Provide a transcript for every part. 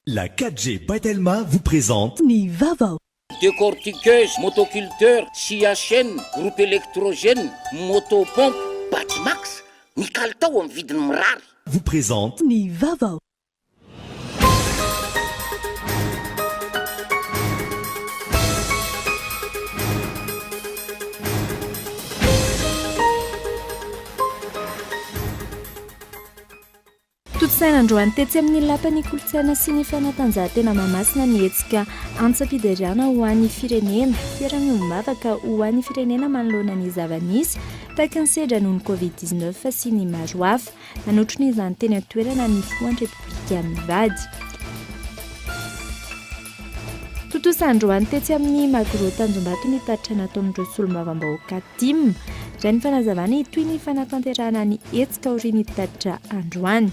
La 4G by Telma vous présente. Ny vaovao. Décortiqueuse, motoculteur, scie à chaîne, groupe électrogène, moto pompe, Batimax, ny kalitao amin'ny vidiny mirary. Vous présente. Ny vaovao. Tontosaina androany tetsy amin'ny Lapan'ny Kolontsaina sy ny Fanatanjahantena Mahamasina ny hetsika Antsam-piderana ho an'ny firenena, fiaraha-miombom-bavaka ho an'ny firenena manoloana ny zava-nisy tahaka ny sedra noho ny Covid 19 sy ny maro hafa. Nanotrona izany teny an-toerana ny filohan'ny Repoblika mivady. Tontosa androany tetsy amin'ny Magro Tanjombato ny tatitra nataon'ireo solombavambahoaka tim. Raha ny fanazavana, hitohy ny fanatanterahana ny hetsika aorian'ny tatitra androany.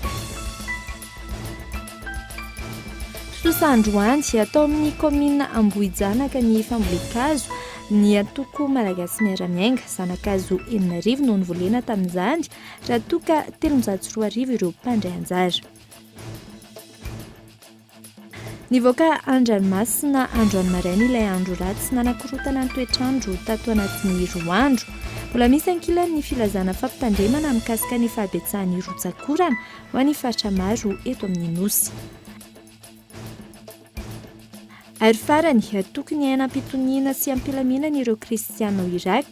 Tontosa androany, atao amin'ny kaominina Ambohijanaka ny fambolen-kazo ny antoko Malagasy Miara-Miainga. Zana-kazo 6000 no novolena tamin'izany, raha toa ka 2300 ireo mpandray anjara. Nivoaka an-dranomasina androany maraina ilay andro ratsy nanakorontana ny toetr'andro tato anatin'ny roa andro. Mbola misy ankilany ny filazana fampitandremana mikasika ny fahabetsahan'ny rotsak'orana ho an'ny faritra maro eto amin'ny Nosy. Ary farany, tokony hiaina am-pitoniana sy am-pilaminana ireo Kristiana ao Irak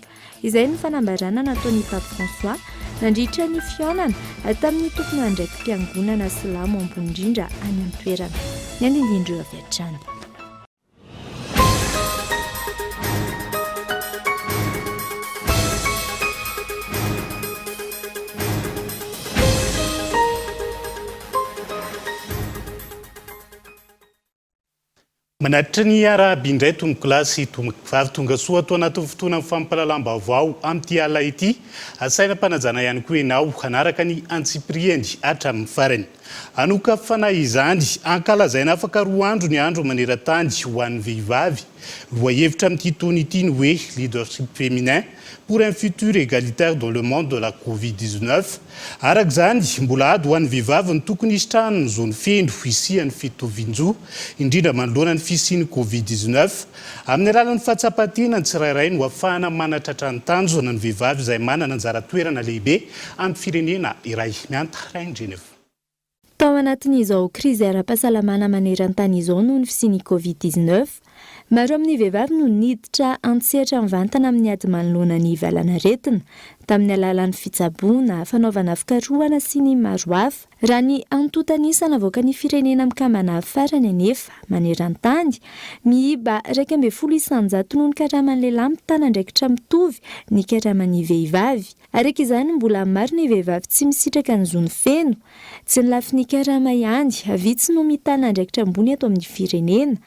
Izay no fanambarana nataon'i Pape François nandritra ny fihaonana tamin'ny tompon'andraiki-piangonana silamo ambony indrindra any an-toerana. Ny andinindin'ireo avy hatrany. Manatitra ny arahaba indray tompokolahy sy tompokovavy tonga soa ato anatin'ny fotoanan'ny fampahalalam-baovao amin'ity alina ity. Asaina am-panajana ihany koa ianao hanaraka ny antsipiriany hatramin'ny farany. Hanokafana izany, ankalazaina afaka roa andro ny andro maneran-tany ho an'ny vehivavy. Lohahevitra amin'ity taona ity ny hoe Leadership féminin pour un futur égalitaire dans le monde de la Covid 19. Araka izany, mbola ady ho an'ny vehivavy ny tokony hisitrahany ny zony feno hisian'ny fitovian-jo, indrindra manoloana ny fisian'ny Covid 19. Amin'ny alalan'ny fahatsapan-tena ny tsirairay no ahafahana manatratra ny tanjona ny vehivavy izay manana anjara toerana lehibe amin'ny firenena iray. Mianta Rainidrenef. Tao anatin'izao krizy ara-pahasalamana maneran-tany izao noho ny fisian'ny Covid 19, maro amin'ny vehivavy no niditra an-tsehatra mivantana amin'ny ady manoloana ny valan'aretina, tamin'ny alalan'ny fitsaboana, fanaovana fikarohana sy ny maro hafa. Raha ny antontan'isa navoakan'ny Firenena Mikambana farany anefa, maneran-tany, miiba 11 isan-jato noho ny karaman'ny lehilahy mitana andraikitra mitovy ny karaman'ny vehivavy. Araka izany, mbola maro ny vehivavy tsy misitraka ny zony feno. Tsy ny lafiny karama ihany, vitsy no mitana andraikitra ambony eto amin'ny firenena.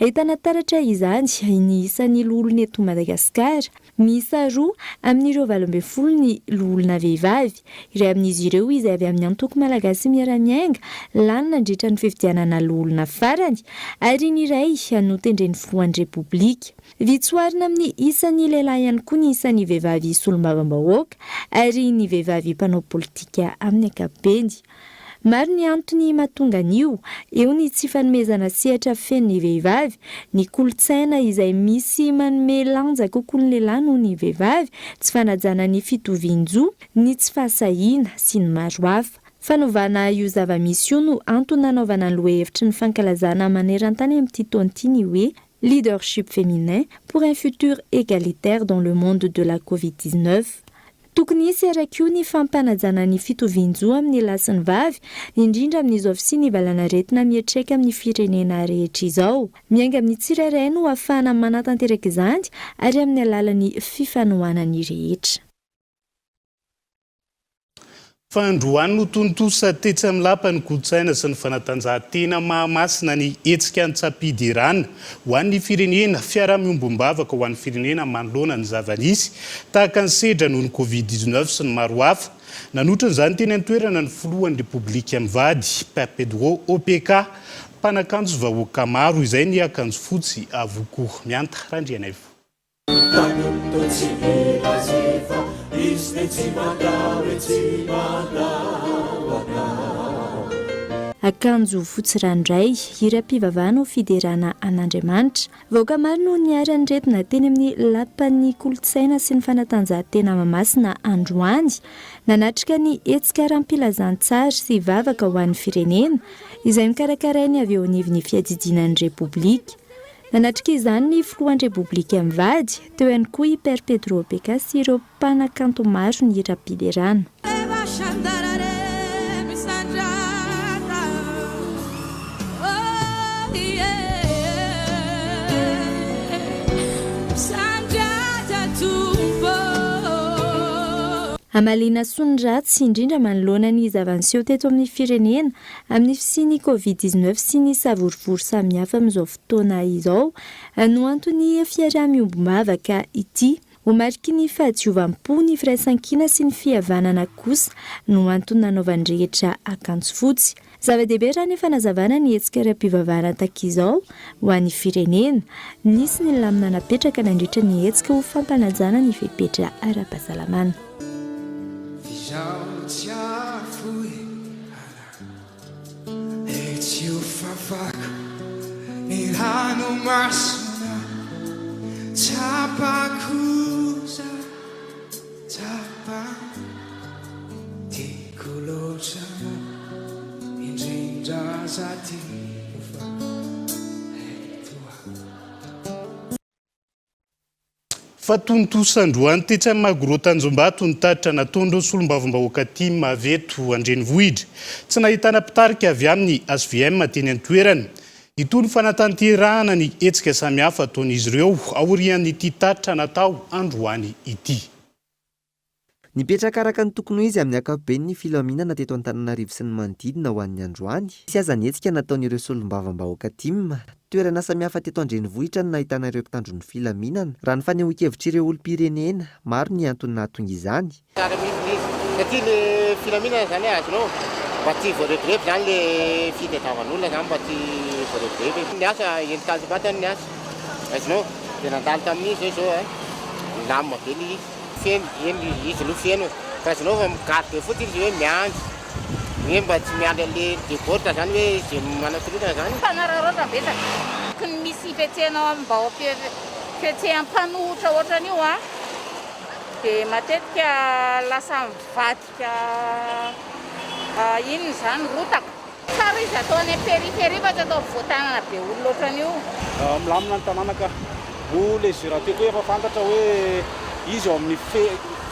Ahitana taratra izany ny isan'ny loholona eto Madagasikara. Miisa roa amin'ireo 18 ny loholona vehivavy. Iray amin'izy ireo izay avy amin'ny antoko Malagasy Miara-Miainga, lany nandritra ny fifidianana loholona farany, ary ny iray notendren'ny filohan'ny Repoblika. Vitsy oharina amin'ny isan'ny lehilahy ihany koa ny isan'ny vehivavy solombavambahoaka ary ny vehivavy mpanao politika amin'ny ankapobeny. Maro ny antony mahatonga an'io, eo ny tsy fanomezana sehatra feno ny vehivavy, ny kolontsaina izay misy manome lanja kokoa ny lehilahy noho ny vehivavy, tsy fanajana ny fitovian-jo, ny tsy fahasahiana, sy ny maro hafa. Fanovana io zava-misy io no antony nanaovana ny lohahevitry ny fankalazana maneran-tany amin'ity taona ity ny hoe Leadership féminin pour un futur égalitaire dans le monde de la Covid 19. Tokony hisy araka io ny fampanajana ny fitovian-jo amin'ny lahy sy ny vavy, indrindra amin'izao fisian'ny valanaretina miantraika amin'ny firenena rehetra izao. Miainga amin'ny tsirairay no ahafahana manatanteraka izany ary amin'ny alalan'ny fifanohanan'ny rehetra. Fandroany no tontosa tetsy amin'ny Lapan'ny Kolontsaina sy ny Fanatanjahantena Mahamasina ny hetsika Antsapiderana ho an'ny firenena, fiaraha-miombom-bavaka ho an'ny firenena manoloana ny zava-nisy tahaka ny sedra noho ny Covid 19 sy ny maro hafa. Nanotrona izany teny an-toerana ny filohan'ny Repoblika mivady, Père Pedro OPK, mpanakanjo vahoaka maro izay niakanjo fotsy avokoa. Mianta Randrianaivo. Akanjo fotsy ranoray, hiram-pivavahana ho fiderana an'Andriamanitra. Vahoaka maro no niara-niredona teny amin'ny Lapan'ny kolontsaina sy ny fanatanjahantena Mahamasina androany, nanatrika ny hetsika ara-pilazantsara sy vavaka ho an'ny firenena, izay nokarakarain'ny avy eo anivon'ny fiadidiana ny Repoblika. Nanatrika izany ny filohan'ny Repoblika mivady, teo ihany koa i Père Pedro Beka sy ireo mpanakanto maro nihiram-piderana. Hamaliana soa ny ratsy, indrindra manoloana ny zava-niseho teto amin'ny firenena amin'ny fisian'ny Covid 19 sy ny savorovoro samihafa amin'izao fotoana izao no anton'ny fiaraha-miombom-bavaka ity. Ho mariky ny fahadiovam-po, ny firaisankina sy ny fihavanana kosa no antony nanaovan'ny rehetra akanjo fotsy. Zava-dehibe raha ny fanazavana ny hetsika ara-pivavahana tahaka izao ho an'ny firenena. Nisy ny lamina napetraka nandritra ny hetsika ho fampanajana ny fepetra ara-pahasalamana. F'izaho tsy hahafoy anao. Tsy ho fafako ny ranomasina Tsapako za tsapako Tiako loatra anao Indrindra za tiako fa eto aho. Fa tontosa androany tetsy amin'ny Magro Tanjombato ny tatitra nataon'ireo solombavambahoaka tim avy eto an-drenivohitra. Tsy nahitana mpitarika avy amin'ny hvm teny an-toerana. Hitohy ny fanatanterahana ny hetsika samihafa ataon'izy ireo aorian'ity tatitra natao androany ity. Nipetraka araka ny tokony ho izy amin'ny ankapobeny ny filaminana teto Antananarivo sy ny manodidina ho an'ny androany. Nisy aza ny hetsika nataon'ireo solombavambahoaka tim. Toerana samihafa teto an-drenivohitra no nahitana ireo mpitandro ny filaminana. Raha ny fanehoan-kevitr'ireo olom-pirenena, maro ny antony nahatonga izany. Tsara mihitsy le izy satria le filaminana zany hoe azonao mba tsy voarebireby zany le fitadiavan'olona zany mba tsy voarebireby. Ny asa eny Tanjombato any ny asa azonao de nandalo tamin'iny zay zao a, milamina be le izy. Feno, eny izy aloha feno e, fa azonao fa mi-garde fotsiny izy hoe miandry, hoe mba tsy miandry an'le deborde zany hoe ze manakorontana zany. Fanararaotra betsaka. Tokony misy fihetsehana mba ho fihetseham-panohitra ohatran'io an, dia matetika lasa mivadika inona izany, rotaka. Tsara izy atao any am-périphérie fa tsy atao afovoan-tanana be olona ohatran'io. Milamina ny tanàna ka. Moa le juraté koa efa fantatra hoe izy ao amin'ny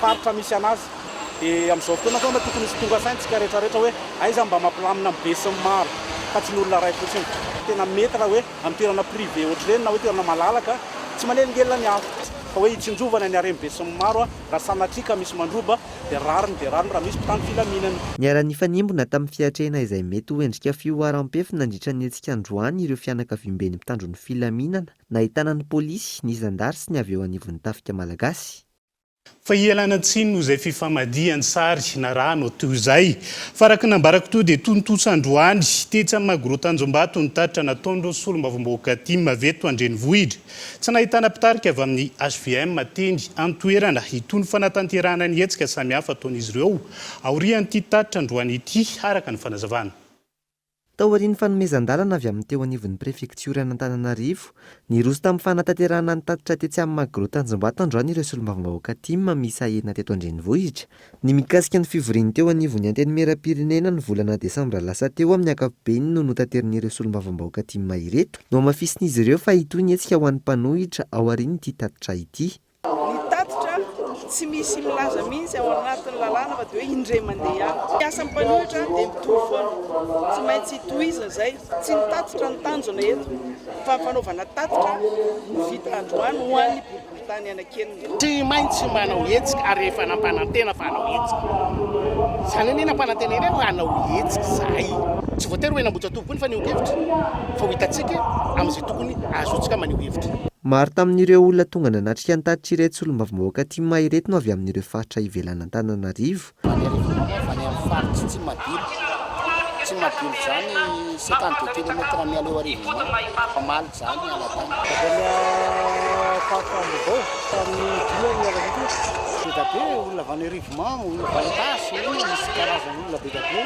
faritra misy anazy. Dia amin'izao fotoana angamba tokony hisy tonga saina tsika rehetra rehetra hoe aiza mba mampilamina ny be sy ny maro fa tsy ny olona iray fotsiny. Tena mety raha hoe amin'ny toerana privé ohatr'ireny na hoe toerana malalaka tsy manelingelina ny hafa. Fa hoe hitsinjovana ny haren'ny be sy ny maro raha sanatria ka misy mandroba Dia rariny dia rariny raha misy mpitandro filaminana. Niara-nifanimbona tamin'ny fiatrehana izay mety ho endrika fihoaram-pefy nandritra ny hetsika androany ireo fianakaviamben'ny mpitandro ny filaminana, nahitana ny polisy, ny zandary sy ny avy eo anivon'ny tafika malagasy. Fa ialana tsiny noho izay fifamadihan-tsary narahano teo izay. Fa araka ny nambarako teo dia tontosa androany tetsy amin'ny Magro Tanjombato ny tatitra nataon'ireo solombavambahoaka tim avy eto an-drenivohitra. Tsy nahitana mpitarika avy amin'ny hvm teny an-toerana hitohy ny fanatanterahana ny hetsika samihafa ataon'izy ireo aorian'ity tatitra androany ity, araka ny fanazavana. Taorian'ny fanomezan-dalana avy amin'ny teo anivon'ny prefektioran'Antananarivo, niroso tamin'ny fanatanterahana ny tatitra tetsy amin'ny Magro Tanjombato androany ireo solombavambahoaka tim miisa enina teto an-drenivohitra. Ny mikasika ny fivorian'ny teo anivon'ny Antenimierampirenena ny volana desambra lasa teo amin'ny ankapobeny no notaterin'ireo solombavambahoaka tim ireto. Nohamafisin'izy ireo fa hitohy ny hetsika ho an'ny mpanohitra aorian'ity tatitra ity. Ny tatitra tsy misy milaza mihitsy ao anatin'ny lalàna fa dia hoe indray mandeha ihany. Ny asan'ny mpanohitra dia mitohy foana. Tsy maintsy tohizina izay. Tsy ny tatitra no tanjona eto fa ny fanaovana tatitra no vita androany ho an'ny boriborintany anankenina. Tsy maintsy manao hetsika ary efa nampanantena fa hanao hetsika. Izany anie nampanantenaina hoe hanao hetsika izahay. Tsy voatery ho eny Ambohijatovo koa ny fanehoan-kevitra fa ho hitantsika amin'izay tokony ahazoantsika maneho hevitra. Maro tamin'ireo olona tonga nanatrika ny tatitr'ireto solombavambahoaka tim ireto no avy amin'ireo faritra ivelan'Antananarivo. Avy any Arivonimamo, avy any amin'ny faritry Tsimadilo. Tsy madio izany 52 kilomètre miala eo Arivonimamo fa maly izany niala tany. Avy any faritra Ambohibao tamin'ny dia niala teto. Be dia be olona avy any Arivonimamo, olona avy any Itasy, misy karazan'olona be dia be.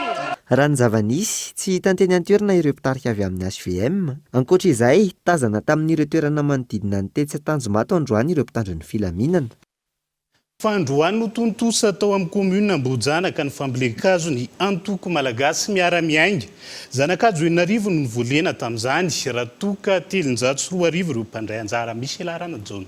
Raha ny zava-nisy, tsy hita teny an-toerana ireo mpitarika avy amin'ny HVM. Ankoatra izay, tazana tamin'ireo toerana manodidina ny tetsy Tanjombato androany ireo mpitandro ny filaminana. Fandroany no tontosa tao amin'ny kaominina Ambohijanaka ny fambolen-kazo ny antoko Malagasy Miara-Miainga. Zana-kazo 6000 no novolena tamin'izany, raha toa ka 2300 ireo mpandray anjara. Michel Ranajaona.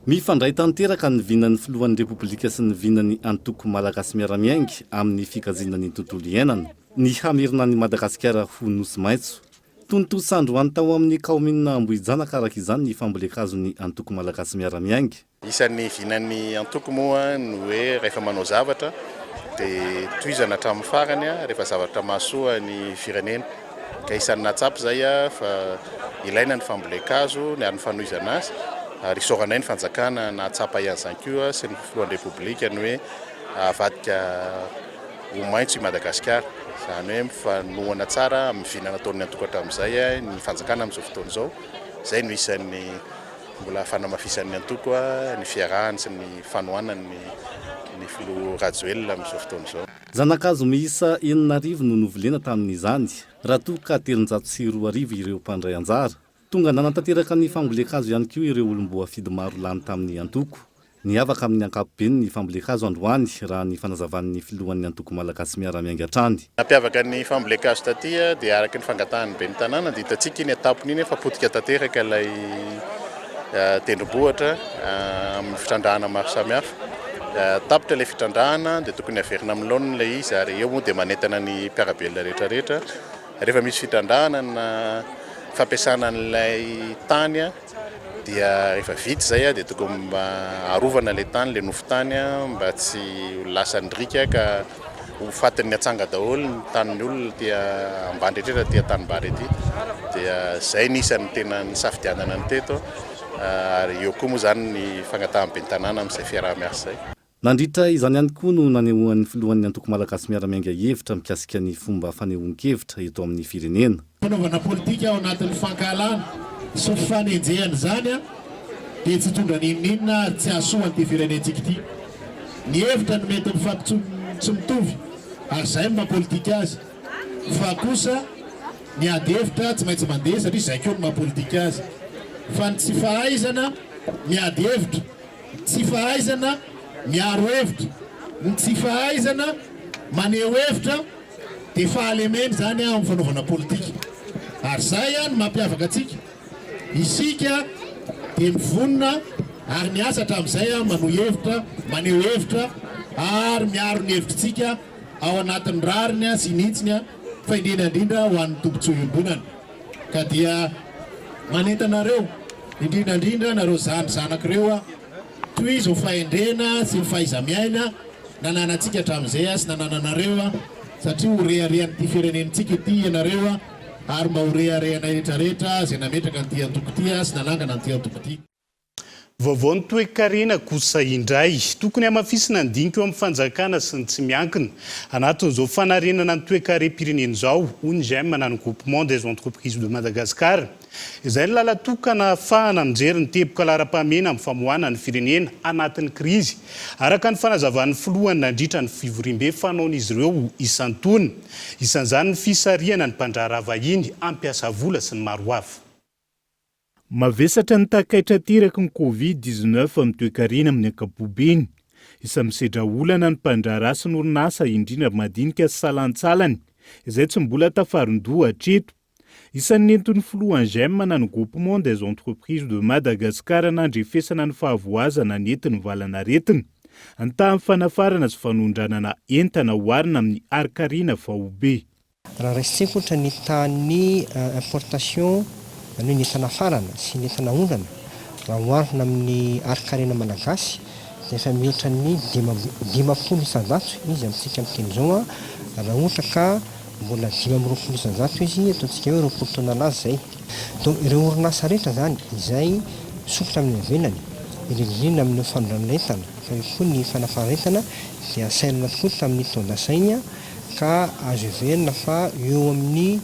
Mifandray tanteraka ny vinan'ny filohan'ny Repoblika sy ny vinan'ny antoko Malagasy Miara-Miainga amin'ny fikajiana ny tontolo iainana. Ny hamerina an'i Madagasikara ho Nosy maitso. Tontosa androany tao amin'ny kaominina Ambohijanaka araka izany ny fambolen-kazon'ny antoko Malagasy Miara-Miainga. Isan'ny vinan'ny antoko moa ny hoe rehefa manao zavatra dia tohizana hatramin'ny farany rehefa zavatra mahasoa ny firenena. Ka isan'ny nahatsapa izay fa ilaina ny fambolen-kazo ary ny fanohizana azy ary isaoranay ny fanjakana nahatsapa an'izany koa sy ny filohan'ny Repoblika ny hoe avadika ho maitso i Madagasikara. Izany hoe mifanohana tsara amin'ny vina nataon'ny antoko hatramin'izay ny fanjakana amin'izao fotoana izao. Izay no isan'ny Mbola fanamafisan'ny antoko ny fiarahany sy ny fanohanany ny filoha Rajoelina amin'izao fotoana izao. Zana-kazo miisa 6000 no novolena tamin'izany, raha toa ka 2300 ireo mpandray anjara. Tonga nanatanteraka ny fambolen-kazo ihany koa ireo olom-boafidy maro lany tamin'ny antoko. Niavaka amin'ny ankapobeny ny fambolen-kazo androany, raha ny fanazavan'ny filohan'ny antoko Malagasy Miara-Miainga hatrany. Nampiavaka ny fambolen-kazo taty dia araka ny fangatahan'ny ben'ny tanàna dia hitantsika iny an-tampony iny fa potika tanteraka ilay tendrombohitra amin'ny fitrandrahana maro samihafa. Tapitra ilay fitrandrahana dia tokony haverina amin'ny laoniny ilay izy ary eo moa dia manentana ny mpiara-belona rehetra rehetra rehefa misy fitrandrahana na fampiasana an'ilay tany Dia rehefa vita izay dia tokony mba arovana ilay tany, ilay nofon-tany mba tsy ho lasan'ny riaka ka ho fatin'ny atsanga daholo ny tanin'ny olona aty ambany rehetra aty an-tanimbary aty. Dia izay no isan'ny tena nisafidianana ny teto ary eo koa moa izany ny fangatahan'ny ben'ny tanàna amin'izay fiaraha-miasa izay. Nandritra izany ihany koa no nanehoan'ny filohan'ny antoko Malagasy Miara-Miainga hevitra mikasika ny fomba fanehoan-kevitra eto amin'ny firenena. Fanaovana politika ao anatin'ny fankahalana sy fanenjehana izany dia tsy hitondra n'inon'inona ary tsy hahasoa an'ity firenentsika ity. Ny hevitra no mety mifampitso tsy mitovy ary izay no maha politika azy fa kosa ny ady hevitra tsy maintsy mandeha satria izay koa no maha politika azy fa ny tsy fahaizana miady hevitra Tsy fahaizana miaro hevitra, ny tsy fahaizana maneho hevitra dia fahalemena izany amin'ny fanaovana politika. Ary izay no mampiavaka antsika. Isika dia mivonona ary miasa hatramin'izay manohy hevitra, maneho hevitra ary miaro ny hevitritsika ao anatin'ny rariny sy ny hitsiny fa indrindra indrindra ho an'ny tombontsoa iombonana. Ka dia manentana anareo, indrindra indrindra nareo zandry zanako ireo aho, tohizo ny fahendrena sy ny fahaiza-miaina nananantsika hatramin'izay sy nanananareo aho, satria ho reharehan'ity firenentsika ity ianareo ary mba ho reharehanay rehetra rehetra izay nametraka an'ity antoko ity sy nanangana an'ity antoko ity. Vaovao ny toekarena kosa indray. Tokony hamafisina ny dinika eo amin'ny fanjakana sy ny tsy miankina. Anatin'izao fanarenana ny toekarem-pirenena izao, hoy ny Gem na ny Groupement des Entreprises de Madagascar. Izay ny lalan-tokana ahafahana mijery ny teboka laharam-pahamehana amin'ny famoahana ny firenena anatin'ny krizy, araka ny fanazavan'ny filohany nandritra ny fivoriambe fanaon'izy ireo isan-taona. Isan'izany ny fisarihana ny mpandraharaha vahiny hampiasa vola sy ny maro hafa. Mavesatra ny takaitra ateraky ny Covid 19 amin'ny toekarena amin'ny ankapobeny. Isan'ny misedra olana ny mpandraharaha sy ny orinasa indrindra madinika sy salantsalany izay tsy mbola tafarin-doha hatreto. Isan'ny nentin'ny filoha Gem na ny Groupement des Entreprises de Madagascar nandrefesana ny fahavoazana nentin'ny valan'aretina ny tahan'ny fanafarana sy fanondranana entana oharina amin'ny harinkarena faobe. Raha raisintsika ohatra ny tahan'ny importation Izany hoe ny entana afarana sy ny entana aondrana raha oharina amin'ny harin-karena malagasy dia efa mihoatra ny 50% izy amintsika miteny izao raha ohatra ka mbola 25% izy ataontsika hoe 20 taona lasa izay. Donc ireo orinasa rehetra izany izay misokatra amin'ny ivelany, indrindra indrindra amin'ny fanondranana entana fa eo koa ny fanafarana entana dia asaina tokoa tamin'ny taon-dasa iny ka azo heverina fa eo amin'ny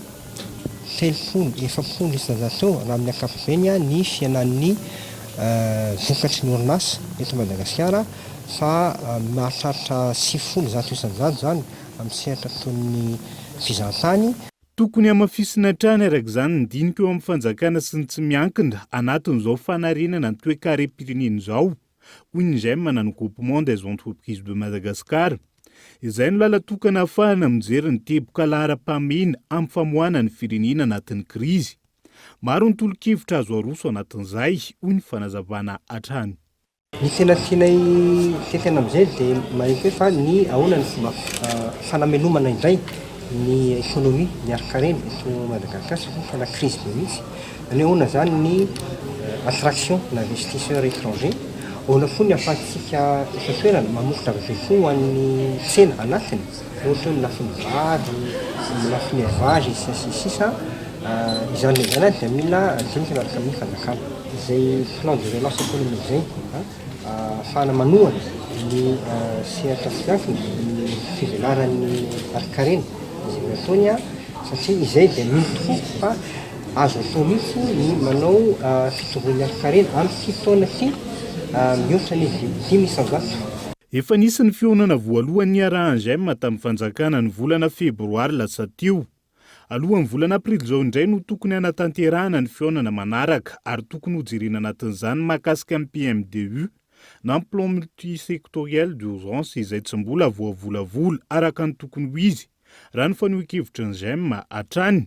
30, 40% eo raha amin'ny ankapobeny ny fihenan'ny vokatry ny orinasa eto Madagasikara fa mahatratra 90 100% izany amin'ny sehatra toy ny fizahantany. Tokony hamafisina hatrany araka izany ny dinika eo amin'ny fanjakana sy ny tsy miankina anatin'izao fanarenana ny toekarem-pirenena izao, hoy ny Gem na ny Groupement des Entreprises de Madagascar. Izay no lalan-tokana ahafahana mijery ny teboka laharam-pahamehana amin'ny famoahana ny firenena anatin'ny krizy. Maro ny tolo-kevitra azo aroso anatin'izay, hoy ny fanazavana hatrany. Ny tena tianay tetehina amin'izay dia mahita hoe fa ny ahoana ny fomba fanamelomana indray ny économie, ny harin-karena eto Madagasikara satria tena crise be mihitsy. Izany hoe ahoana izany ny attraction d'investisseurs étrangers, ahoana koa ny ahafahantsika eto an-toerana mamokatra bebe kokoa ho an'ny tsena anatiny, ohatra hoe ny lafiny vary, ny lafiny élevage sy ny sisa. Izany rehetra izany dia mila dinika miaraka amin'ny fanjakana. Izay plan de relance économique izay ahafahana manohana ny sehatra tsy miankina, ny fivelaran'ny harin-karena izay nataony satria izay dia mino tokoa fa azo atao mihitsy ny manao fitomboan'ny harin-karena amin'ity taona ity mihoatra ny 5%. Efa nisy ny fihaonana voalohany niarahan'ny Gem tamin'ny fanjakana ny volana febroary lasa teo. Alohan'ny volana aprily izao indray no tokony hanatanterahana ny fihaonana manaraka ary tokony hojerena anatin'izany ny mahakasika ny PMDU na ny Plan Multisectoriel d'Urgence izay tsy mbola voavolavola araka ny tokony ho izy, raha ny fanehoan-kevitry ny Gem hatrany.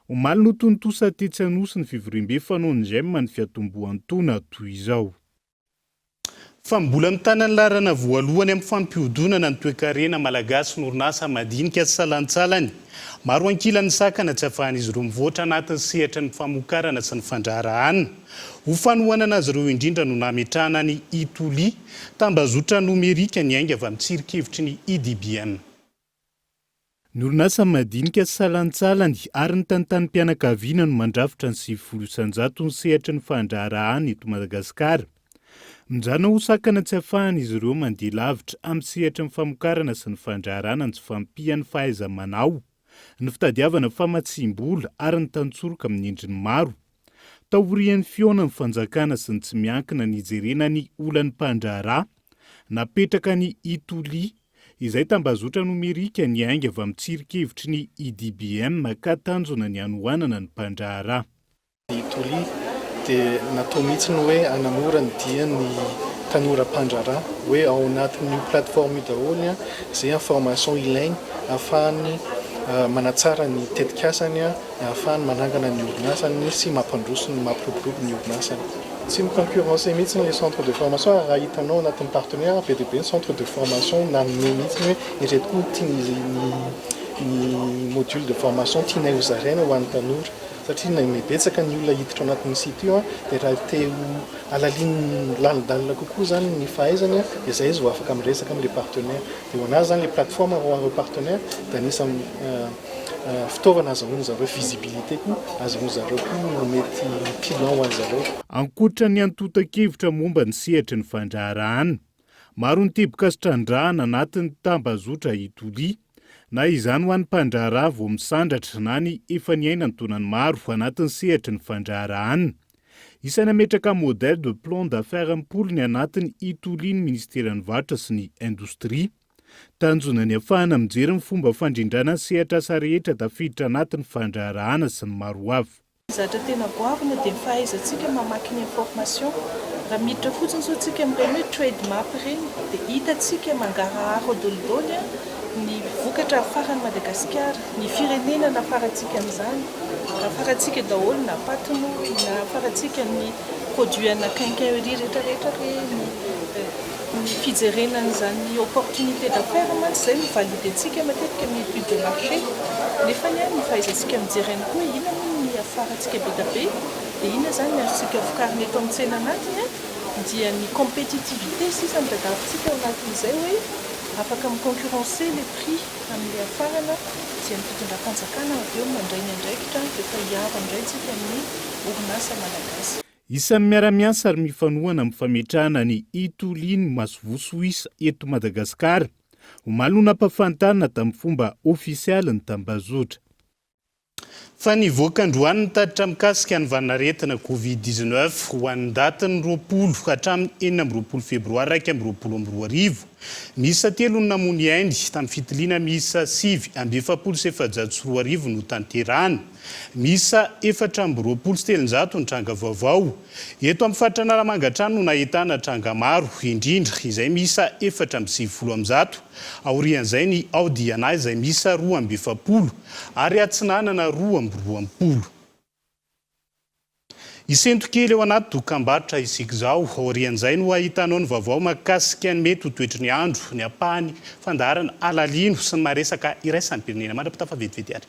Omaly no tontosa tetsy Anosy ny fivoriambe fanaon'ny Gem ny fiatombohan'ny taona toy izao. Fa mbola mitana ny laharana voalohany amin'ny fampihodinana ny toekarena malagasy ny orinasa madinika sy salantsalany. Maro ankilan'ny sakana tsy ahafahan'izy ireo mivoatra anatin'ny sehatry ny famokarana sy ny fandraharahana. Ho fanohanana azy ireo indrindra no nametrahana ny Itoli, tambazotra nomerika niainga avy amin'ny tsirin-kevitry ny IDBM. Ny orinasa madinika sy salantsalany ary ny tantanim-pianakaviana no mandrafitra ny 90 isan-jaton'ny sehatry ny fandraharahana eto Madagasikara. Mijanona ho sakana tsy ahafahan'izy ireo mandeha lavitra amin'ny sehatry ny famokarana sy ny fandraharahana ny tsy fahampian'ny fahaiza-manao, ny fitadiavana famatsiam-bola ary ny tantsoroka amin'ny endriny maro. Taorian'ny fihaonan'ny fanjakana sy ny tsy miankina nijerena ny olan'ny mpandraharaha, napetraka ny Itoli, Izay tambazotra nomerika niainga avy amin'ny tsirin-kevitry ny IDBM ka tanjona ny hanohanana ny mpandraharaha. Ny Toli dia natao mihitsy ny hoe hanamora ny dian'ny tanora mpandraharaha, hoe ao anatin'io plateforme io daholo izay information ilainy ahafahany manatsara ny tetikasany, ahafahany manangana ny orinasany sy mampandroso ny mampiroborobo ny orinasany. Tsy mi-concurrencer mihitsy ilay centre de formation ary raha hitanao anatin'ny partenaire be dia be ny centre de formation nanome mihitsy hoe ireto koa tian'izy ny ny module de formation tianay ho zaraina ho an'ny tanora satria na betsaka ny olona hiditra ao anatin'ny site io dia raha te ho halalininy lalindalina kokoa izany ny fahaizany dia izay izy vao afaka miresaka amin'ilay partenaire dia ho an'azy izany ilay plateforme ho an'ireo partenaire dia anisan'ny Fitaovana azahoan zareo visibilité koa, azahoan zareo koa mety client ho an zareo. Ankoatra ny antontan-kevitra momba ny sehatry ny fandraharahana, maro ny teboka sy trandrahana anatin'ny tambazotra Itolia. Na izany ho an'ny mpandraharaha vao misandratra na ny efa niaina an-taonany maro anatin'ny sehatry ny fandraharahana. Isan'ny hametraka modèle de plan d'affaires am-polony anatin'ny Itolia ny Minisiteran'ny Varotra sy ny Indostria. Tanjona ny hafahana mijery ny fomba fandrindrana ny sehatr'asa rehetra tafiditra anatin'ny fandraharahana sy ny maro hafa. Ny zavatra tena goavana dia ny fahaizantsika mamaky ny information. Raha miditra fotsiny izao tsika amin'ireny hoe trade map ireny dia hitantsika mangarahara ao dolidoly ny vokatra afaran'i Madagasikara, ny firenena nafarantsika amin'izany. Afarantsika daholo na patin'ovy na afarantsika ny produit ana quincaillerie rehetrarehetra ireny. Ny fijerena an'izany opportunité d'affaires mantsy izay no valider-ntsika matetika amin'ny étude de marché. Nefany ny fahaizantsika mijery ihany koa inona moa ny. afarantsika be dia be, dia inona izany ny azontsika vokarina eto amin'ny tsena anatiny dia ny compétitivité sisa no tadiavintsika ao anatin'izay hoe afaka mi-concurrencer les prix amin'ilay afarana dia ny fitondram-panjakana avy eo mandray ny andraikitra dia efa hiaro indray tsika amin'ny orinasa malagasy. Isan'ny miara-miasa ary mifanohana amin'ny fametrahana ny Itoli ny masoivoho Soisa eto Madagasikara. Omaly no nampahafantarina tamin'ny fomba ofisialy ny tambazotra. Fa nivoaka androany ny tatitra mikasika ny valanaretina Covid 19 ho an'ny datin'ny 20 hatramin'ny 26 febroary 2021. Miisa telo ny namoa ny ainy tamin'ny fitiliana miisa 2449 notanterahana. Miisa 324 ny tranga vaovao. Eto amin'ny faritra Analamanga hatrany no nahitana tranga maro indrindra izay miisa 194. Aorian'izay ny ao Diana izay miisa 42 ary Atsinanana 22. Hisento kely ao anaty dokambarotra isika izao. Aorian'izay no hahitanao ny vaovao mahakasika ny mety ho toetry ny andro, ny ampahany fandaharana Alalino sy ny maresaka iraisam-pirenena. Mandra-pitafa vetivety ary.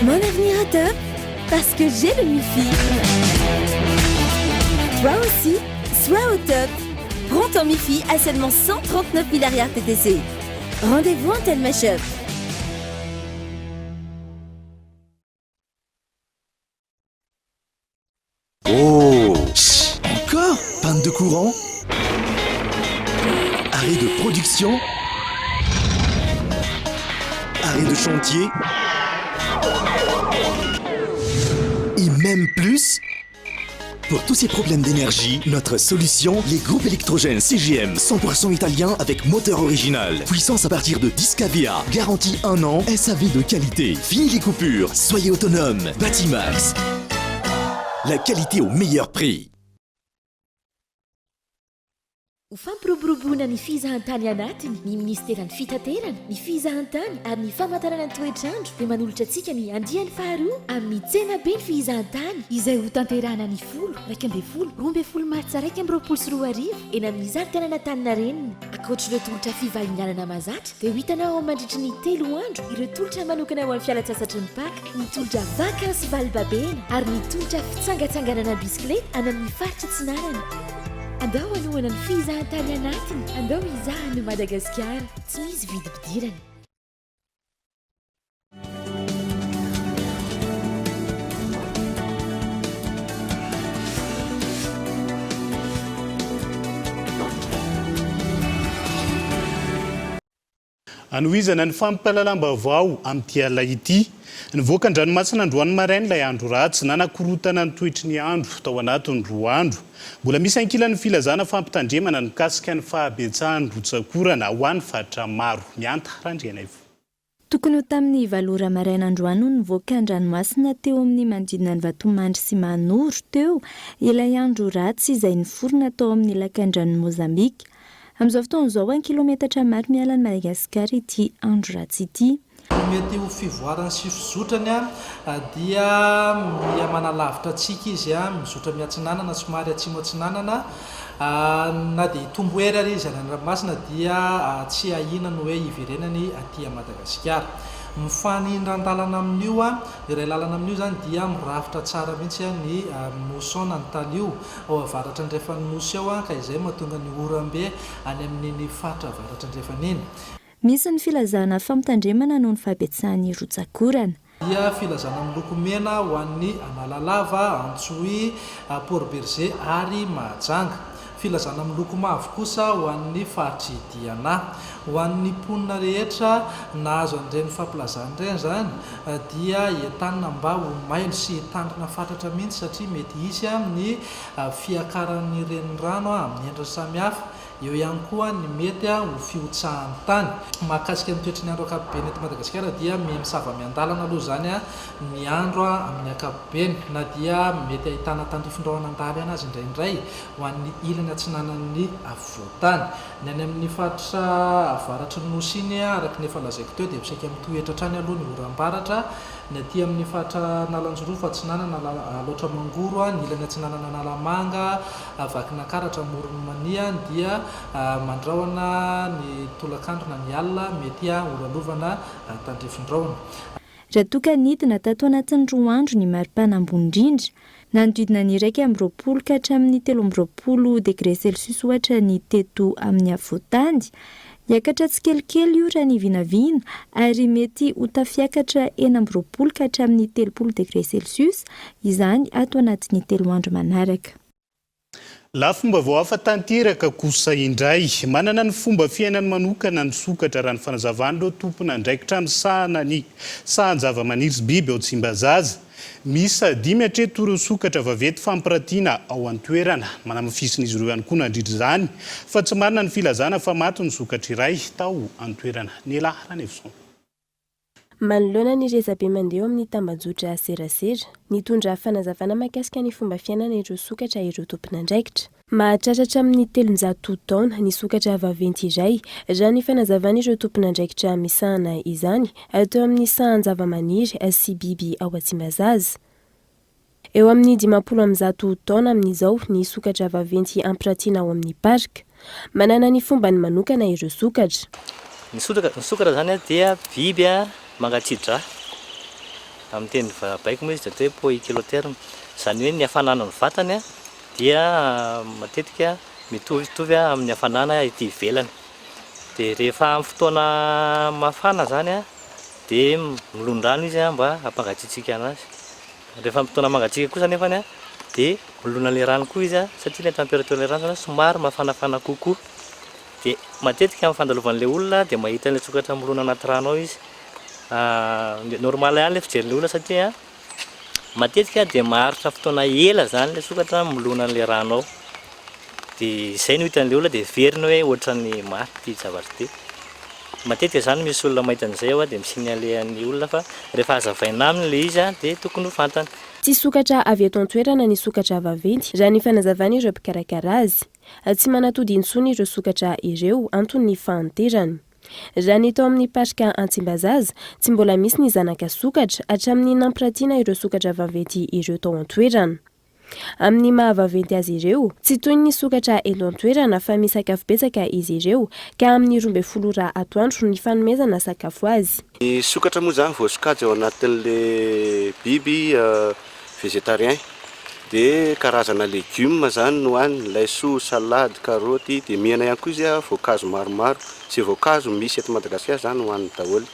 Mon avenir au top parce que j'ai le Mifi. Toi aussi, sois au top. Prends ton Mifi à seulement 139 000 arrière TTC. Rendez-vous en Telma Shop. Oh Encore Panne de courant Arrêt de production Arrêt de chantier Et même plus Pour tous ces problèmes d'énergie, notre solution, les groupes électrogènes CGM 100% italien avec moteur original. Puissance à partir de 10 kVA, garantie 1 an, SAV de qualité. Fini les coupures, soyez autonome. Batimax. La qualité au meilleur prix. Ho fampiroboroboana ny fizahantany anatiny, ny Minisiteran'ny Fitaterana, ny Fizahantany ary ny Famantarana ny Toetr'andro dia manolotra antsika ny andiany faharoa amin'ny Tsenaben'ny Fizahantany izay hotanterahana ny folo, 11, 12 martsa 2021 eny amin'ny zaridainan'Antaninarenina. Ankoatr'ireo tolotra fivahinianana mahazatra dia ho hitanao ao mandritry ny telo andro ireo tolotra manokana ho an'ny fialantsasatry ny Paka, ny tolotra vakansy valibabena ary ny tolotra fitsangatsanganana am-bisikileta any amin'ny faritra Atsinanana. Andao hanohana ny fizahantany anatiny, andao hizaha an'i Madagasikara, tsy misy vidim-pidirana. Hanohizana ny fampahalalam-baovao amin'ity alina ity. Nivoaka an-dranomasina androany maraina ilay andro ratsy nanakorontana ny toetry ny andro tao anatin'ny roa andro. Mbola misy ankilan'ny filazana fampitandremana mikasika ny fahabetsahan'ny rotsak'orana ho an'ny faritra maro. Mihanta Randrianaivo. Tokony ho tamin'ny valo ora maraina androany no nivoaka an-dranomasina teo amin'ny manodidina an'i Vatomandry sy Mahanoro teo ilay andro ratsy izay niforona tao amin'ny lakandranon'i Mozambika. Amin'izao fotoana izao, an-kilometatra maro miala an'i Madagasikara ity andro ratsy ity. Ny mety ho fivoarany sy fizotrany dia miha manalavitra antsika izy, mizotra miatsinanana somary atsimo atsinanana, na dia hitombo hery ary izy any an-dranomasina dia tsy ahiana ny hoe hiverenany aty Madagasikara. Mifanindran-dalana amin'io, iray lalana amin'io izany dia mirafitra tsara mihitsy ny mousson na ny talio ao avaratra andrefan'ny Nosy ao ka izay mahatonga ny oram-be any amin'iny faritra avaratra andrefana iny. Misy ny filazana fampitandremana noho ny fahabetsahan'ny rotsak'orana. Dia filazana miloko mena ho an'ny Analalava, Antsohihy, Port Bergé ary Mahajanga. Filazana miloko mavo kosa ho an'ny faritr'i Diana. Ho an'ny mponina rehetra nahazo an'ireny fampilazana ireny izany dia entanina mba ho mailo sy hitandrina fatratra mihitsy satria mety hisy ny fiakaran'ny renirano amin'ny endriny samihafa. Eo ihany koa ny mety ho fihotsahan'ny tany. Mahakasika ny toetry ny andro ankapobeny eto Madagasikara dia miha misava miandalana aloha izany ny andro amin'ny ankapobeny na dia mety ahitana tandrifin-drahona handalo ihany aza indraindray ho an'ny ilany atsinanan'ny afovoan-tany. Ny any amin'ny faritra avaratry ny Nosy iny, araka ny efa lazaiko teo, dia saika mitoetra hatrany aloha ny oram-baratra. Ny aty amin'ny faritra Analanjirofo atsinanana, Alaotra Mangoro, ny ilany atsinanana Analamanga, Vakinankaratra, Amoron'i Mania dia mandrahona ny tolakandro na ny alina, mety holalovana tandrifin-drahona. Raha toa ka nidina tato anatin'ny roa andro ny maripana ambony indrindra, Nanodidina ny 21 ka hatramin'ny 23 degre celsius ohatra ny teto amin'ny afovoan-tany. Hiakatra tsikelikely io raha ny vinavina ary mety ho tafiakatra 26 ka hatramin'ny 30 degre celsius izany ato anatin'ny telo andro manaraka. Lafim-baovao hafa tanteraka kosa indray. Manana ny fomba fiainany manokana ny sokatra raha ny fanazavan'ireo tompon'andraikitra misahana ny sahan-javamaniry sy biby ao Tsimbazaza. Miisa dimy hatreto ireo sokatra vaventy fampiratiana ao an-toerana. Manamafisin'izy ireo ihany koa nandritra izany fa tsy marina ny filazana fa maty ny sokatra iray tao an-toerana. Nela Ranaivoson. Manoloana ny resabe mandeha eo amin'ny tambajotra serasera, nitondra fanazavana mahakasika ny fomba fiainan'ireo sokatra ireo tompon'andraikitra. Mahatratra hatramin'ny 300 taona ny sokatra vaventy iray, raha ny fanazavan'ireo tompon'andraikitra misahana izany teo amin'ny sahan-javamaniry sy biby ao Tsimbazaza. Eo amin'ny 150 taona amin'izao ny sokatra vaventy ampiratiana ao amin'ny parc. Manana ny fombany manokana ireo sokatra. Ny sokatra, ny sokatra izany dia biby mangatsia-drà. Amin'ny teny baiko moa izy dia atao hoe poikilotherme. Izany hoe ny hafanan'ny vatany dia matetika mitovitovy amin'ny hafanana ety ivelany. Dia rehefa amin'ny fotoana mafana izany dia milon-drano izy mba hampangatsiatsiaka anazy. Rehefa amin'ny fotoana mangatsiaka kosa anefany dia milona ilay rano koa izy satria ilay température ilay rano izany somary mafanafana kokoa. Dia matetika amin'ny fandalovan'ilay olona dia mahita an'ilay sokatra milona anaty rano ao izy. Normal ihany ilay fijerin'ilay olona satria Matetika dia maharitra fotoana ela izany ilay sokatra milona an'ilay rano ao. Dia izay no hitan'ilay olona dia heveriny hoe ohatran'ny maty ity zavatra ity. Matetika izany misy olona mahita an'izay ao dia mi-signaler an'ny olona fa rehefa hazavaina aminy ilay izy dia tokony ho fantany. Tsy sokatra avy eto an-toerana ny sokatra vaventy, raha ny fanazavan'ireo mpikarakara azy. Tsy manatody intsony ireo sokatra ireo, anton'ny fahanterany. Raha ny tao amin'ny Parc Antsimbazaza, tsy mbola misy ny zanaka sokatra hatramin'ny nampiratiana ireo sokatra vaventy ireo tao an-toerana. Amin'ny maha vaventy azy ireo, tsy toy ny sokatra eto an-toerana fa misakafo betsaka izy ireo ka amin'ny 12 ora atoandro ny fanomezana sakafo azy. Ny sokatra moa izany voasokajy ao anatin'ilay biby végétarien dia karazana legioma izany no haniny, laisoa, salade, karaoty, dia mihana ihany koa izy voankazo maromaro, izay voankazo misy eto Madagasikara izany hohaniny daholo,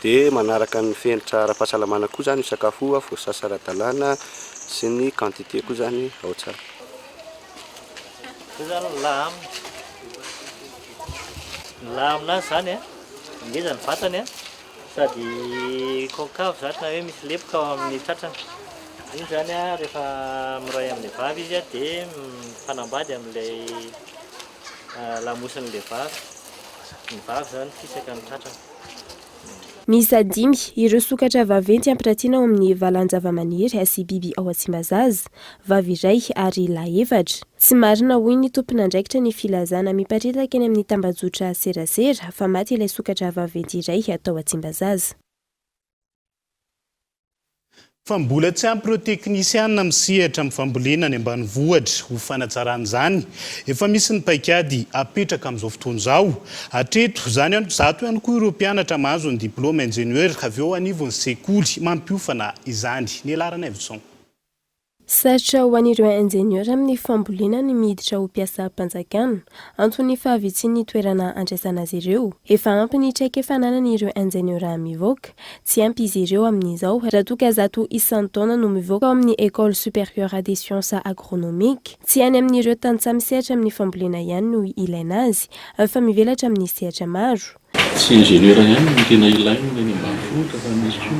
dia manaraka ny fenitra ara-pahasalamana koa izany io sakafo io, voasasa ara-dalàna sy ny quantité koa izany ao tsara. Zay zany ny lahy aminy. Ny lahy aminazy zany a, ngeza ny vatany a, Sady concave zany na hoe misy lepoka ao amin'ny tratrany. Iny zany rehefa miray amin'ilay vavy izy dia mifanambady amin'ilay lamosin'ilay vavy. Ny vavy zany fisaka ny tratrany. Miisa dimy ireo sokatra vaventy ampiratiana ao amin'ny valan-javamaniry sy biby ao Tsimbazaza. Vavy iray ary lahy efatra. Tsy marina hoy ny tompon'andraikitra ny filazana miparitaka eny amin'ny tambajotra serasera fa maty ilay sokatra vaventy iray tao Tsimbazaza. Fa mbola tsy ampy ireo teknisianina misehatra amin'ny fambolena any ambanivohitra. Ho fanatsarana izany, efa misy ny paikady apetraka amin'izao fotoana izao. Hatreto, izany zato ihany koa ireo mpianatra mahazo ny diplaoma ingénieur avy eo anivon'ny sekoly mampiofana izany. Nela Ranaivoson. Sarotra ho an'ireo injeniora amin'ny fambolena ny miditra ho mpiasam-panjakana. Anton'ny fahavitsian'ny toerana andraisana azy ireo. Efa ampy ny traikefa ananan'ireo injeniora mivoaka. Tsy ampy izy ireo amin'izao raha toa ka zato isan-taona no mivoaka ao amin'ny Ecole Supérieure des Sciences Agronomiques. Tsy any amin'ireo tantsaha misehatra amin'ny fambolena ihany no ilaina azy fa mivelatra amin'ny sehatra maro. Tsy ingénieur ihany no tena ilaina any ambanivohitra fa misy koa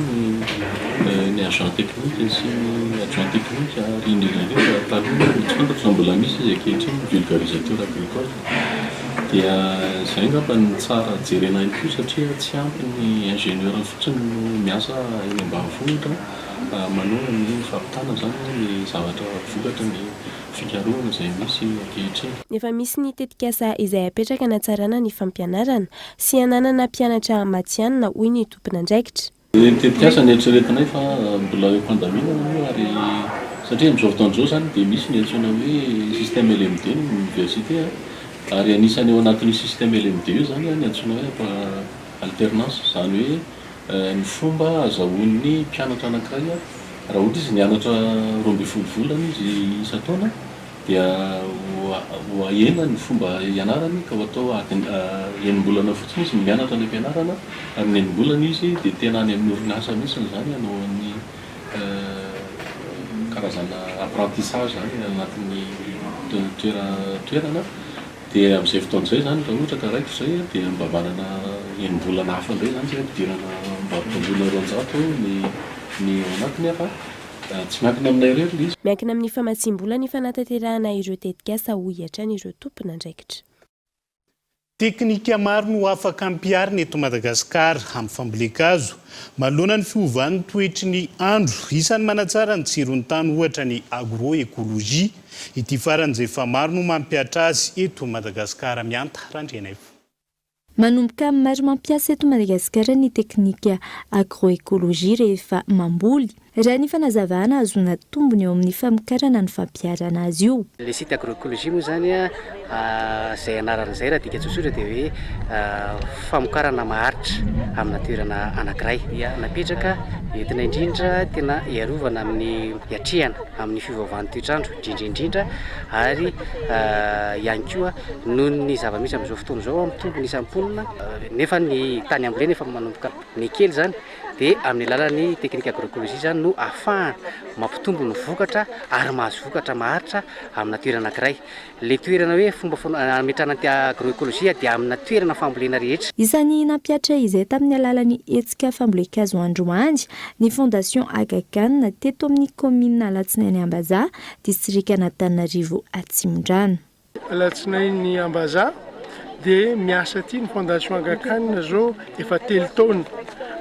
ny ny agent technique sy ny adjoint technique ary indrindra indrindra taloha tsy fantatro na mbola misy izy ankehitriny ny vulgarisateur agricole. Dia izay angamba no tsara jerena ihany koa satria tsy ampy ny ingénieur fotsiny no miasa eny ambanivohitra manohy ny fampitana izany ny zavatra vokatry ny fikarohana izay misy ankehitriny. Efa misy ny tetikasa izay apetraka hanatsarana ny fampianarana sy hananana mpianatra matihanina hoy ny tompon'andraikitra. Ny tetikasa neritreretinay fa mbola eo am-pandaminana io ary satria amin'izao fotoana izao izany dia misy ny antsoina hoe système LMD ny oniversite ary anisan'ny ao anatin'io système LMD io izany ny antsoina hoe alternance izany hoe ny fomba azahoan'ny mpianatra anankiray raha ohatra izy nianatra 12 volana izy isan-taona dia ho ahena ny fomba hianarany ka ho atao adiny enim-bolana fotsiny izy no mianatra any am-pianarana ary ny enim-bolana izy dia tena any amin'ny orinasa mihitsy izany hanao ny karazana apprentissage izany anatin'ny toerana dia amin'izay fotoana izay izany raha ohatra ka raikitra izay dia mba manana enim-bolana hafa indray izany isika ampidirana mba ampitomboina 200 ny ny ao anatiny fa Tsy miankina aminay irery ilay izy. Miankina amin'ny famatsiam-bola ny fanatanterahana ireo tetikasa hoy hatrany ireo tompon'andraikitra. Teknika maro no afaka ampiharina eto Madagasikara amin'ny fambolen-kazo. Manoloana ny fiovan'ny toetry ny andro, isan'ny manatsara ny tsiron'ny tany ohatra ny agroécologie. Ity farany izay efa maro no mampihatra azy eto Madagasikara. Mihanta Randrianaivo. Manomboka maro mampiasa eto Madagasikara ny teknika agroécologie rehefa mamboly. Raha ny fanazavana, ahazoana tombony eo amin'ny famokarana ny fampiharana azy io. Ilay site agroécologie moa izany izay anarana izay raha adika tsotsotra dia hoe famokarana maharitra amina toerana anankiray. Dia napetraka entina indrindra tena hiarovana amin'ny hiatrehana amin'ny fiovaovan'ny toetr'andro indrindra indrindra ary ihany koa noho ny zava-misy amin'izao fotoana izao mitombo ny isan'ny mponina nefa ny tany ambolena efa manomboka mihakely izany dia amin'ny alalan'ny teknika agroécologie izany no ahafahana mampitombo ny vokatra ary mahazo vokatra maharitra amina toerana anankiray. Ilay toerana hoe fomba hametrahana ny agroécologie dia amina toerana fambolena rehetra. Isan'ny nampihatra izay tamin'ny alalan'ny hetsika fambolen-kazo androany ny Fondation Aga Khan teto amin'ny kaominina Alatsinainy Ambazaha, distrikan'Antananarivo Atsimondrano. Alatsinainy Ambazaha dia miasa aty ny Fondation Aga Khan zao efa telo taona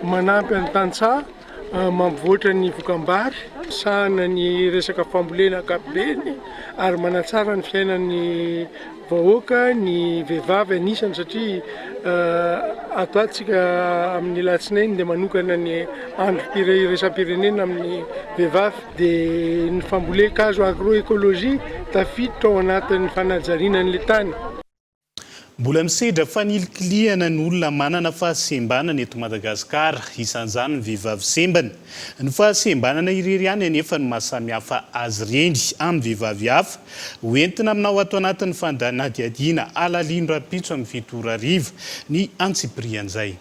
manampy ny tantsaha mampivoatra ny vokam-bary, misahana ny resaka fambolena ankapobeny ary manatsara ny fiainan'ny vahoaka, ny vehivavy anisany satria ato ato tsika amin'ny alatsinainy dia manokana ny andro iraisam-pirenena amin'ny vehivavy. Dia ny fambolen-kazo agroécologie tafiditra ao anatin'ny fanajariana an'ilay tany. Mbola misedra fanilikilihana ny olona manana fahasembanana eto Madagasikara, isan'izany ny vehivavy sembana. Ny fahasembanana irery ihany anefa no mahasamihafa azy ireny amin'ny vehivavy hafa. Ho entina aminao ato anatin'ny fanadihadiana alalino rahampitso amin'ny 7 ora hariva ny antsipirian'izay.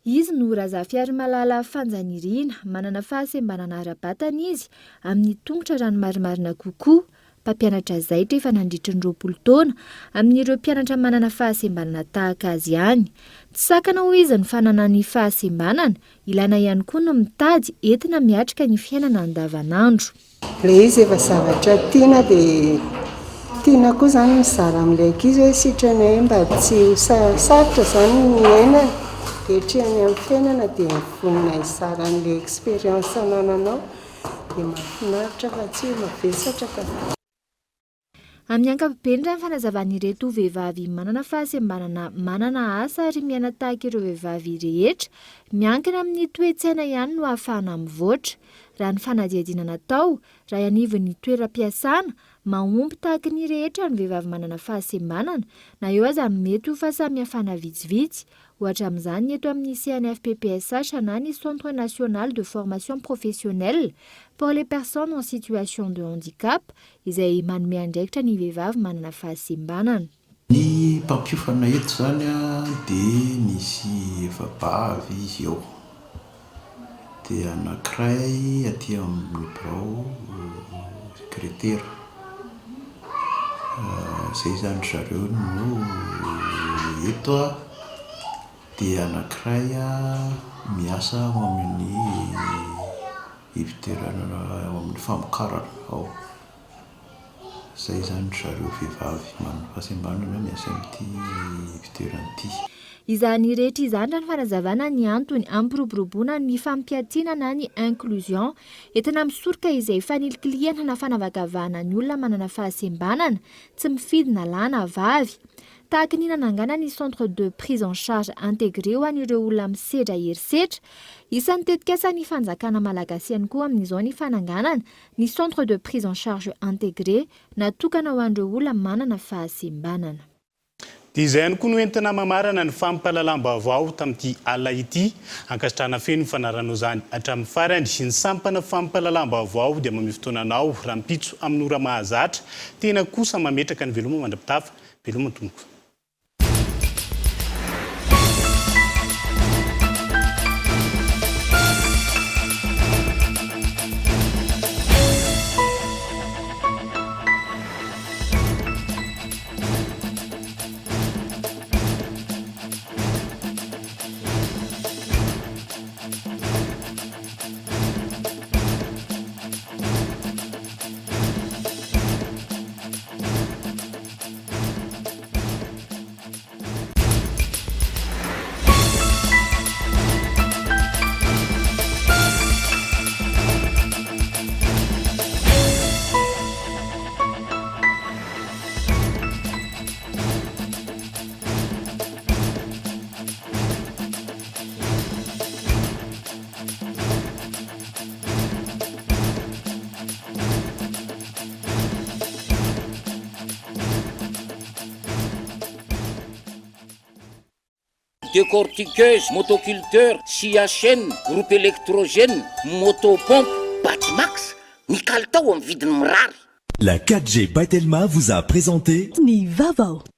Izy no Razafiarimalala Fanjanirina, manana fahasembanana ara-batana izy, amin'ny tongotra raha ny marimarina kokoa, mpampianatra zaitra efa nandritry ny 20 taona, amin'ireo mpianatra manana fahasembanana tahaka azy ihany. Tsy sakana hoy izy ny fananany fahasembanana, ilaina ihany koa ny mitady entina miatrika ny fiainana andavanandro. Ilay izy efa zavatra tiana dia tiana koa izany mizara amin'ilay ankizy hoe sitranay mba tsy ho sarotra izany ny iainana dia otrihany amin'ny fiainana dia mivonona hizara an'ilay expérience anananao dia mahafinaritra fa tsy hoe mavesatra ka. Amin'ny ankapobeny raha ny fanazavan'ireto vehivavy manana fahasembanana manana asa ary miaina tahaka ireo vehivavy rehetra, miankina amin'ny toe-tsaina ihany no ahafahana mivoatra. Raha ny fanadihadiana natao, raha anivon'ny toeram-piasana, mahomby tahaka ny rehetra ny vehivavy manana fahasembanana, na eo aza ny mety ho fahasamihafana vitsivitsy, Ohatra amin'izany ny eto amin'ny CNFPPSH na ny Centre National de Formation Professionnelle pour les Personnes en Situation de Handicap izay manome andraikitra ny vehivavy manana fahasembanana. Ny mpampiofana eto izany dia misy efa-bavy izy eo. Dia anankiray aty amin'ny birao sekretera. Izay izany ry zareo no eto an, dia anankiray miasa ao amin'ny ivon-toerana ao amin'ny famokarana ao. Izay izany ry zareo vehivavy manana fahasembanana miasa amin'ity fitoerana ity. Izany rehetra izany raha ny fanazavana ny antony hampiroboroboana ny fampiatiana na ny inclusion. Entina misoroka izay fanilikilihana na fanavakavahana ny olona manana fahasembanana, tsy mifidy na lahy na vavy. Tahaka ny nanangana ny centre de prise en charge intégré ho an'ireo olona misedra herisetra. Isan'ny tetikasan'ny fanjakana malagasy ihany koa amin'izao ny fananganana ny centre de prise en charge intégré natokana ho an'ireo olona manana fahasembanana. Dia izay ihany koa no entina mamarana ny fampahalalam-baovao tamin'ity alina ity. Ankasitrahana feno ny fanaranao izany hatramin'ny farany. Ny sampana fampahalalam-baovao dia mamehy fotoana anao rahampitso amin'ny ora mahazatra. Tena kosa mametraka ny veloma mandra-pitafa. Veloma tompoko. Décortiqueuse, motoculteur, scie à chaîne, groupe électrogène, moto pompe, Batimax, ny kalitao amin'ny vidiny mirary. La 4G by Telma vous a présenté Ny vaovao.